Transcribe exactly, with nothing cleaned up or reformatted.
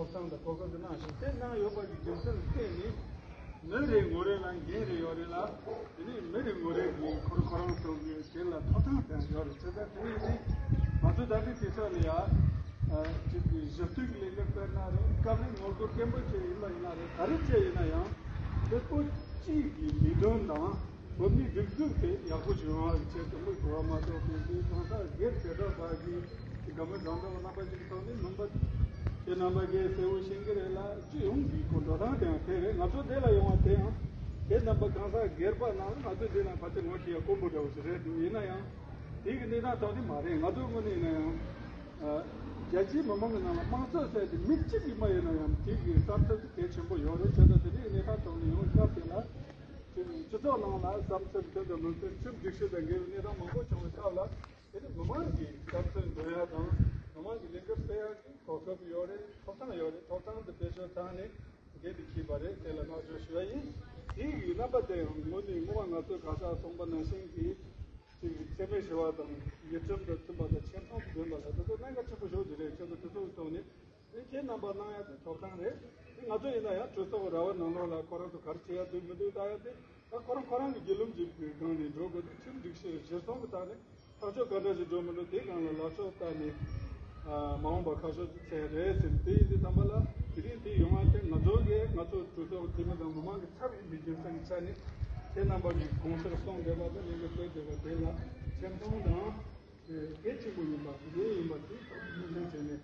ཐོབ་ཐང་དང་གོ་སྐབས་དེ་གནང་ཞིང་། དེ་གནང་ཡོད་པ་གི་རྒྱུ་མཚན་བརྟེན་ནས། མི་རེ་ངོ་རེ་ལ་འགན་རེ་ཡོད་རེད་ལ། དེ་ནས་མི་རེ་ངོ་རེ་གིས་ཁོར་ཁོ་རང་ཚོ་གི་དེ་ལ་ཐོབ་ཐང་དེ་ཡོད་རེད། བྱས་ཙང་དེ་ནས་ནི་ང་ཚོ་ད་ལྟའི་དུས་ཚོད་ལ་ཡ། ཅིག་གི་ཞི་གཏུག་གི་ལས་འགུལ་སྤེལ་ན་རེད། བཀའ་བློན་ངོ་རྒོལ་སྐད་འབོད་བྱས་ཡིན་པ་ཡིན་ན་རེད། ག་རེ་བྱས་ཡིན་ན་ཡང་། དེ་པོ་གཅིག་གི་ལས་དོན་དང་། བོད་མིའི་སྒྲིག་འཛུགས་དེ་ཡག་པོ་བྱུང་བ་ཆེད་དུ་མི་གོ་བ་མ་གཏོགས་པའི་གང་ཟག་སྒེར་དེ་འདྲ་བ་གི་དགའ་མོས་དགའ་འདོད་རྣམ་པ་ཅིག་ཐོག་ནས་མིན་པ། དེ་རྣམ་པ་གིས་གསལ་བོ་ཤེས་ཀྱི་རེད་ལ། སྤྱི་ཡོངས་ཀྱི་ཁོ་འགྲོ་སྟངས་དེའང་དེ་རེད། ང་ཚོ་འདི་ལ་ཡོང་བ་དེའང་དེ་རྣམ་པ་གང་ཟག་སྒེར་པ་ནང་ང་ཚོ་འདི་ན་ཕལ་ཆེར་ངོ་ཤེས་ཡ་དཀོན་པོ་འདྲ་བོ་ཞིག་རེད་འདུག་ཡིན་ན་ཡང་དེ་གི་གནས་སྟངས་ཐོག་ནས་མ་རེད། ང་ཚོ་ངོས་ནས་ཡིན་ན་ཡང་། རྒྱལ་སྤྱིའི་མི་མང་གི་ནང་ལ་དམངས་གཙོ་ཟེར་དེ་མི་གཅིག་གིས་མ་ཡིན་ན་ཡང་དེ་གི་བསམ་ཚུལ་དེ་གལ་ཆེན་པོ་ཡོད་རེད། བྱས་ཙང་དེ་འདྲའི་གནས་སྟངས་ཐོག་ནས་ཡོང་བའི་སྐབས་དེ་ལ། སྤྱི་ཚོགས་ནང་ལ་བསམ་ཚུལ་མཐུན་དང་མི་མཐུན། ཁྲིམས་སྒྲིག་གཞི་དང་འགལ་བའི་གནས་སྟངས་མང་པོ་བྱུང་བའི་སྐབས་ལ། དེ་ནི་མི་མང་གིས་བསམ་ཚུལ་འདོན་ཡ་དང་། མི་མང་གིས་ལས་འགུལ་སྤེལ་ཡ་གི་གོ་སྐབས་ཡོད་རེད། ཐོབ་ཐང་ཡོད་རེད། ཐོབ་ཐང་དེ་བེད་སྤྱོད་བཏང་ནས་འགན་དེ་འཁྱེར་པ་རེད། དེ་ལ་བསྔགས་བརྗོད་ཞུ་བ་ཡིན། དེ་ཡི་རྣམ་པ་དེ་ཡང་དངོས་གནས་སྔོན་མ་ང་ཚོས་ག་ཤག་གསུངས་པ་ནང་བཞིན་གྱི་ཅིག་འཚེ་མེད་ཞི་བ་དང་། ཡུལ་ཁྲིམས་དང་མཐུན་པ་དང་། ཁྱིམ་ཚང་དང་ལྡན་པ་དང་། དེ་ཚོ་གནད་འགག་ཆེན་པོ་ཞེ་པོ་ཅིག་རེད། ཁྱེད་ཚོ་དེ་ཚོ་གི་ཐོག་ནས། དེ་ཁྱེད་རྣམ་པ་གནང་ཡ་དེ་ཐོབ་ཐང་རེད། དེ་ང་ཚོ་ཡིན་ན་ཡང་གྲོས་ཚོགས་ར་བའི་ནང་ལོགས་ལ་ཁོ་རང་ཚོ་ག་རེ་བྱེད་ཡ་འདུག་མི་འདུག་ལྟ་ཡ་དེ། ད་ཁོ་རང་ཁོ་རང་གི་བརྒྱུད་ལམ་ཅིག་གི་སྒང་ནས་འགྲོ་དགོས་འདུག་ཁྲིམས་སྒྲིག་གཞི་གཞིར་བཟུང་གི་ཐོག་ནས་ཐག་གཅོད་ག་འདྲ་ཞིག་འགྲོ་མི་འགྲོ་དེའི་སྒང་ལ་ལག་ཕྱོགས་བལྟས་ནས། ཨ། མ་འོངས་པ་ཁ་ཕྱོགས་ཅིག་བཙལ་རེད་ཟེར། དེ་ཡིན་དུས་ཙམ་པ་ལ་དེ་རིང་དེ་ཡོང་བ་དེ་ང་ཚོ་གི་ང་ཚོ་གྲོས་ཚོགས་འཐུས་མི་དང་མི་མང་གི་ཚབ་ཡིན་པའི་རྒྱུ་མཚན་གྱི་ཆ་ནས། ཁྱེད་རྣམ་པ་གི་དགོངས་འཆར་གསུངས་བསྡད་པ་དང་ལས་འགུལ་སྤེལ་བསྡད་པ་དེ་ལ་ཁྲིམས་མཐུན་དང་གལ་ཆེན་པོ་ཡིན་པ་དེ་ཡིན་པ་དེ་ངོས་འཛིན་བྱས་ནས།